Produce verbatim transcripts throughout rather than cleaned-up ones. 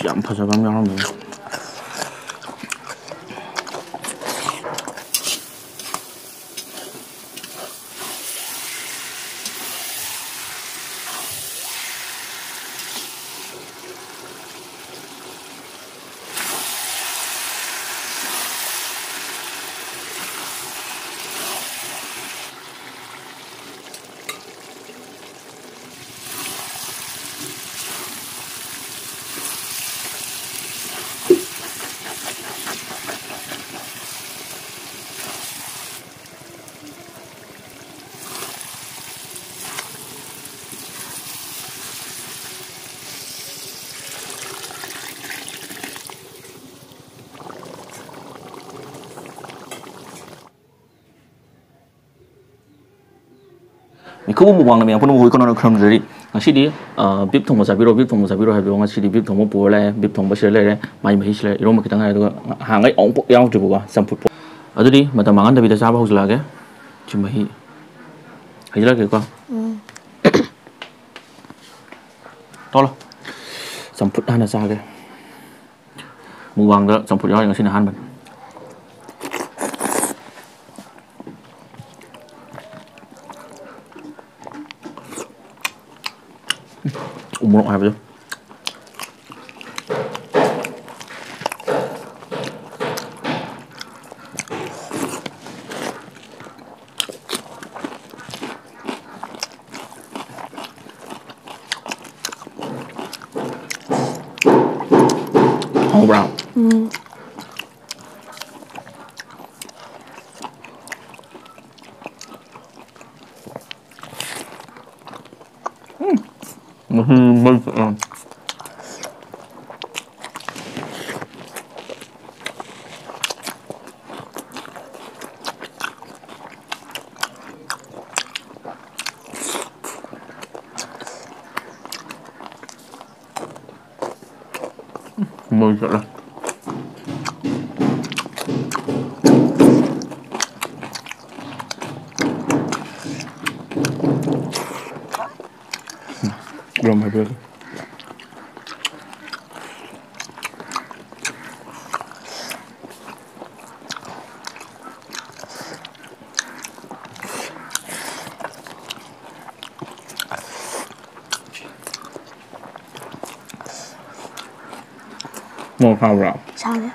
ꯌꯥꯝ ꯐꯖꯕ ꯑꯃ ꯌꯥꯎꯔꯝꯃꯦ꯫ ꯃꯤꯀꯨꯞ ꯑꯃ ꯃꯃꯥꯡꯗ ꯃꯌꯥꯝ ꯄꯨꯝꯅꯃꯛꯄꯨ ꯏꯀꯣꯟ ꯀꯣꯟꯅ ꯈꯨꯔꯨꯝꯖꯔꯤ꯫ ꯉꯁꯤꯗꯤ, ꯑ, beef ꯊꯣꯡꯕ ꯆꯥꯕꯤꯔꯣ, beef ꯊꯣꯡꯕ ꯆꯥꯕꯤꯔꯣ ꯍꯥꯏꯕꯗꯣ ꯉꯁꯤꯗꯤ beef ꯊꯣꯡꯕ ꯄꯨꯔ ꯂꯥꯛꯑꯦ, beef ꯊꯣꯡꯕ ꯁꯤꯗ ꯂꯩꯔꯦ, ꯃꯥꯏ ꯃꯍꯤ ꯁꯤꯗ ꯂꯩꯔꯦ, ꯏꯔꯣꯝꯕ ꯈꯤꯇꯪ ꯉꯥꯏꯔꯦ, ꯑꯗꯨꯒ ꯅꯍꯥꯟꯈꯩ ꯑꯃꯨꯛꯐꯥꯎ ꯌꯥꯎꯗ꯭ꯔꯤꯕꯀꯣ ꯆꯝꯐꯨꯠ ꯄꯣ-, ꯑꯗꯨꯗꯤ ꯃꯇꯝ ꯃꯥꯡꯍꯟꯗꯕꯤꯗ ꯆꯥꯕ ꯍꯧꯖꯤꯜꯂꯛꯑꯒꯦ꯫ ꯁꯤ ꯃꯍꯤ ꯍꯩꯖꯤꯜꯂꯛꯀꯦꯀꯣ꯫ ꯎꯝ꯫ ꯇꯣꯂꯣ꯫ ꯆꯝꯐꯨꯠ ꯍꯥꯟꯅ ꯆꯥꯒꯦ꯫ ꯃꯨꯛꯕꯥꯡꯗ ꯆꯝꯐꯨꯠ ꯌꯥꯎꯔꯤ ꯉꯁꯤꯅ ꯑꯍꯥꯟꯕꯅꯤ꯫ ꯎꯃꯣꯔꯣꯛ ꯍꯥꯏꯕꯗꯣ꯫ ꯍꯥꯎꯕ꯭ꯔꯥ? ꯎꯝ꯫ ꯎꯝ꯫ ꯃꯍꯤ ꯃꯩ ꯆꯠꯂꯦ꯫ ꯃꯩ ꯆꯠꯂꯦ꯫ ꯏꯔꯣꯝ ꯍꯥꯏꯕꯤꯔꯒꯦ꯫ ꯃꯣꯔꯣꯛ ꯁꯥꯕ꯭ꯔꯥ? ꯁꯥꯗꯦ꯫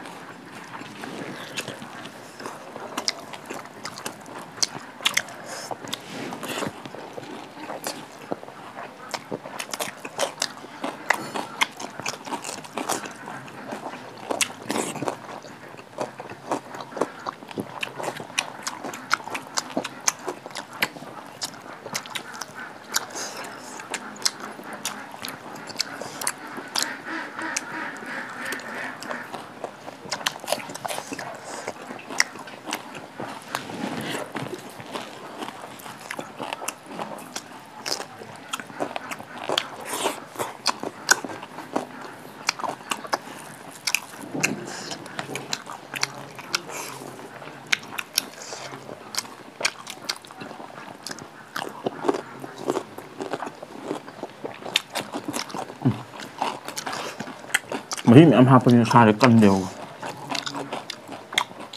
ꯃꯍꯤ ꯃꯌꯥꯝ ꯍꯥꯞꯄꯅꯤꯅ ꯁꯥꯁꯦ ꯀꯟꯗꯦꯕ꯫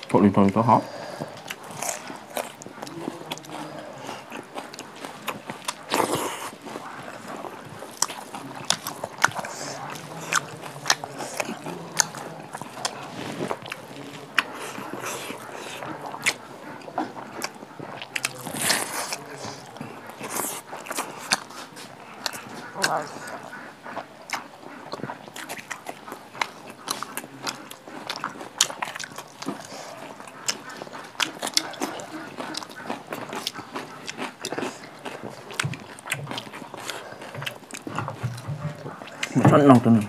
ꯊꯣꯠꯂꯤ ꯊꯣꯠꯂꯤ ꯇꯧ ꯍꯥꯎ꯫ ꯃꯊꯟ ꯂꯥꯎꯇꯅ꯫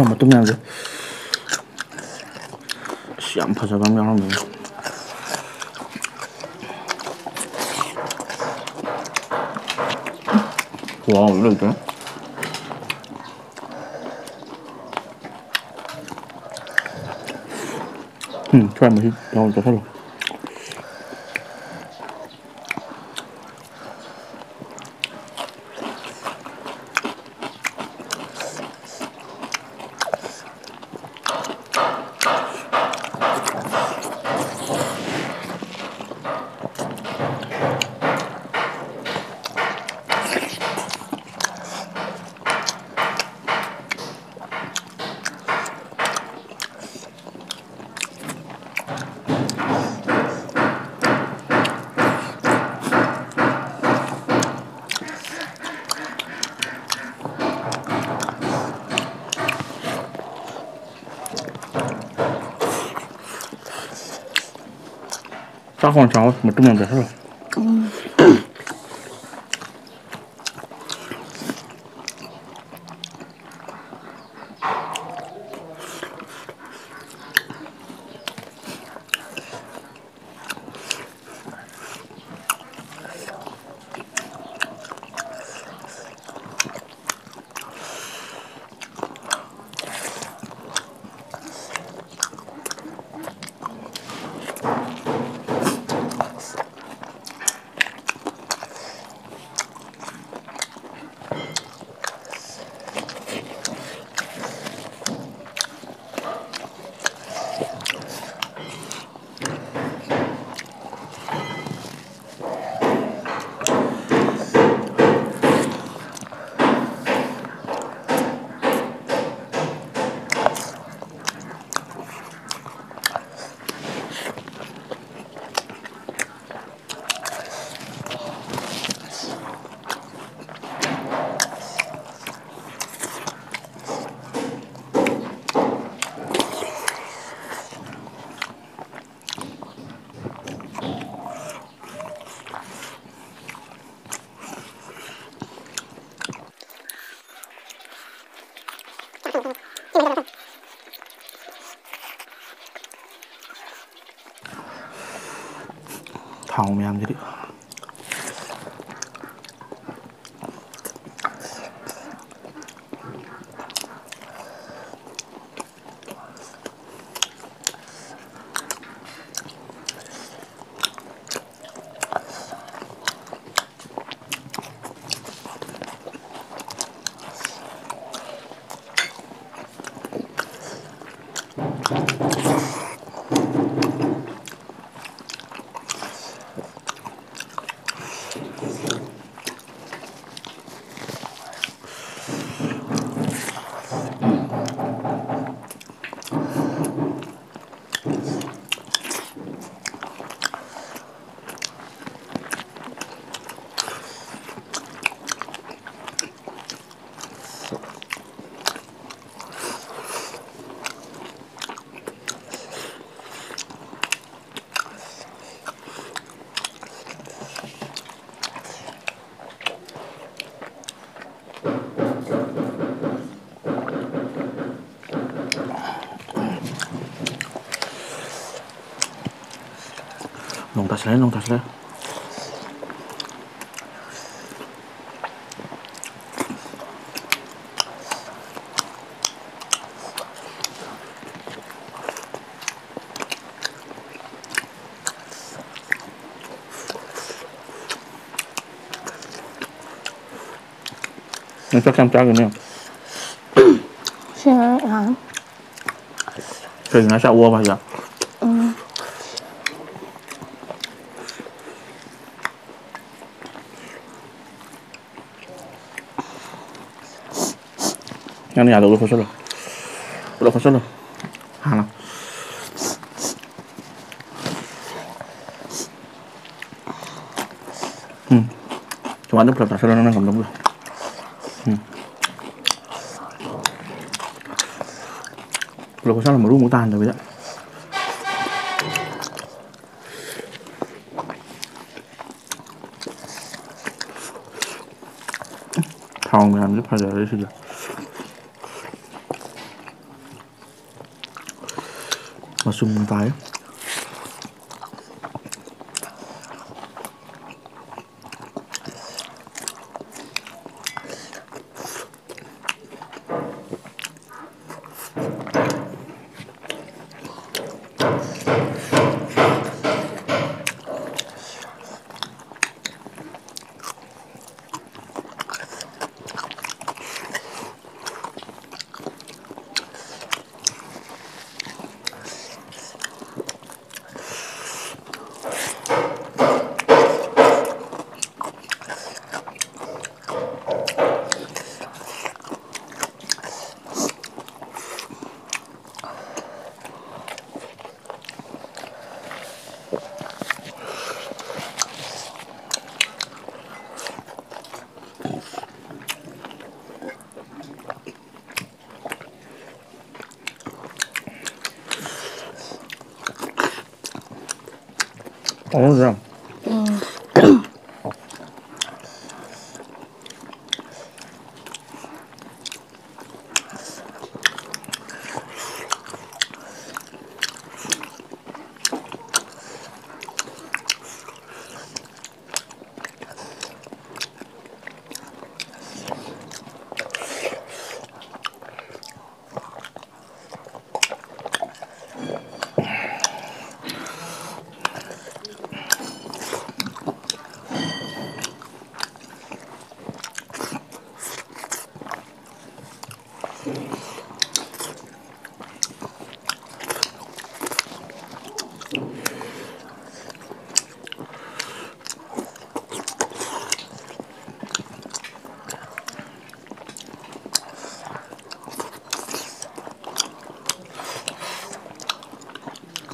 ꯃꯇꯨꯝ ꯃꯌꯥꯝꯁꯦ꯫ ꯑꯁ, ꯌꯥꯝ ꯐꯖꯕ ꯑꯃ ꯌꯥꯎꯔꯝꯃꯦ꯫ ꯋꯥꯎ, ꯂꯣꯏꯗ꯭ꯔꯦ꯫ ꯎꯝ, ꯁ꯭ꯋꯥꯏ ꯃꯍꯤ ꯌꯥꯎꯅ ꯆꯥꯁꯜꯂꯣ꯫ ꯆꯥꯛ ꯍꯥꯟꯅ ꯆꯥꯎ, ꯃꯇꯨꯝ ꯌꯥꯝ ꯆꯥꯁꯜꯂꯣ꯫ ꯊꯥꯎ ꯃꯌꯥꯝꯁꯤꯗꯤ꯫ ꯅꯣꯡ ꯇꯥꯁꯜꯂꯛꯑꯦ, ꯅꯣꯡ ꯇꯥꯁꯜꯂꯛꯑꯦ꯫ ꯅꯪ ꯆꯥꯛ ꯀꯌꯥꯝ ꯆꯥꯒꯤꯅꯤ? ꯁꯤꯅ ꯌꯥꯔꯅꯤ꯫ ꯀꯩꯒꯤꯅꯣ ꯆꯥꯛ ꯑꯣꯛꯑꯕ ꯍꯥꯏꯁꯦ? ꯎꯝ꯫ ꯅꯪꯅ ꯌꯥꯗꯕꯗꯣ ꯈꯣꯠꯆꯜꯂꯣ꯫ ꯄꯨꯂꯞ ꯈꯣꯠꯆꯜꯂꯣ꯫ ꯍꯥꯟꯅ꯫ ꯎꯝ꯫ ꯁꯨꯃꯥꯏꯅ ꯄꯨꯂꯞ ꯆꯥꯁꯜꯂꯣ ꯅꯪ ꯉꯝꯗꯧꯗꯣ꯫ ꯎꯝ꯫ ꯄꯨꯂꯞ ꯈꯣꯠꯆꯜꯂꯣ, ꯃꯔꯨ ꯑꯃꯨꯛ ꯇꯥꯍꯟꯗꯕꯤꯗ꯫ ꯊꯥꯎ ꯃꯌꯥꯝꯁꯦ ꯐꯖꯔꯦ ꯁꯤꯗ꯫ ꯃꯆꯨꯝ ꯇꯥꯏ꯫ ꯇꯧꯔꯗ꯭ꯔꯥ?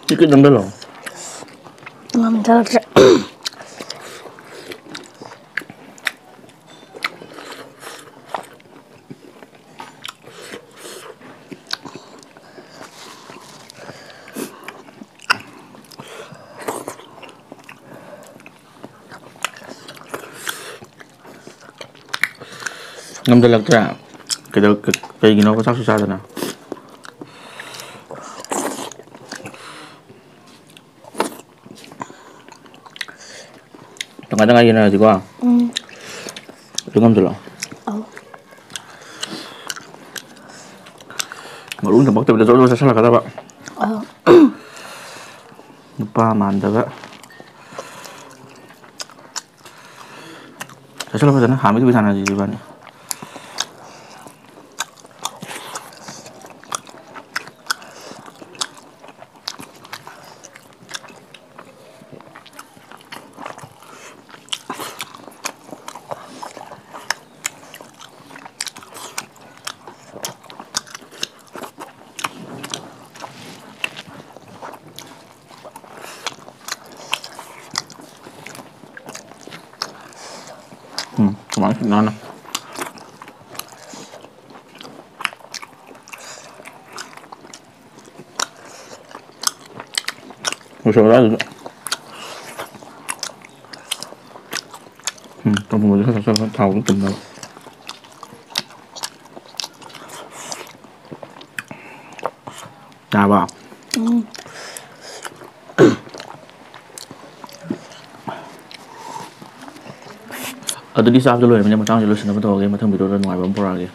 ꯇꯤꯀꯦꯠ ꯅꯝꯁꯤꯜꯂꯣ꯫ ꯉꯝꯖꯗ꯭ꯔꯦ꯫ ꯉꯝꯁꯤꯜꯂꯛꯇ꯭ꯔꯦ꯫ ꯀꯩꯗꯧ-, ꯀ-, ꯀꯩꯒꯤꯅꯣꯕ ꯆꯥꯛꯁꯨ ꯆꯥꯗꯅ? ꯇꯪꯈꯥꯏ ꯇꯪꯈꯥꯏ ꯌꯦꯟꯅꯔꯁꯤꯀꯣ꯫ ꯎꯝ꯫ ꯑꯗꯨ ꯉꯝꯁꯤꯜꯂꯣ꯫ ꯑꯧ꯫ ꯃꯔꯨ ꯊꯝꯃꯛꯇꯕꯤꯗ ꯖꯣꯔ ꯖꯣꯔ ꯆꯥꯁꯤꯜꯂꯛꯀꯗꯕ꯫ ꯑꯧ꯫ ꯅꯨꯄꯥ ꯃꯥꯟꯗꯕ꯫ ꯆꯠꯁꯤꯜꯂꯣ ꯐꯖꯅ, ꯍꯥꯟꯕꯩꯗꯨ ꯁꯥꯟꯅꯁꯤ ꯏꯕꯥꯅꯤ꯫ ꯎꯝ, ꯁꯨꯃꯥꯏꯅ ꯅꯥꯟꯅ꯫ ꯂꯣꯏꯁꯜꯂꯣ ꯑꯗꯨꯗ꯫ ꯎꯝ, ꯆꯝꯊꯣꯡꯗꯨ ꯈꯔ ꯆꯞ ꯆꯞ ꯊꯥꯎꯗꯨ ꯇꯨꯝꯅꯕ꯫ ꯌꯥꯔꯕ? ꯎꯝ꯫ ꯑꯗꯨꯗꯤ ꯆꯥꯛꯁꯨ ꯂꯣꯏꯔꯕꯅꯤꯅ ꯃꯇꯥꯡꯁꯤ ꯂꯣꯏꯁꯤꯟꯅꯕ ꯇꯧꯔꯒꯦ꯫ ꯃꯊꯪ ꯚꯤꯗꯤꯑꯣꯗ ꯅꯨꯡꯉꯥꯏꯕ ꯑꯃ ꯄꯨꯔꯛꯑꯒꯦ꯫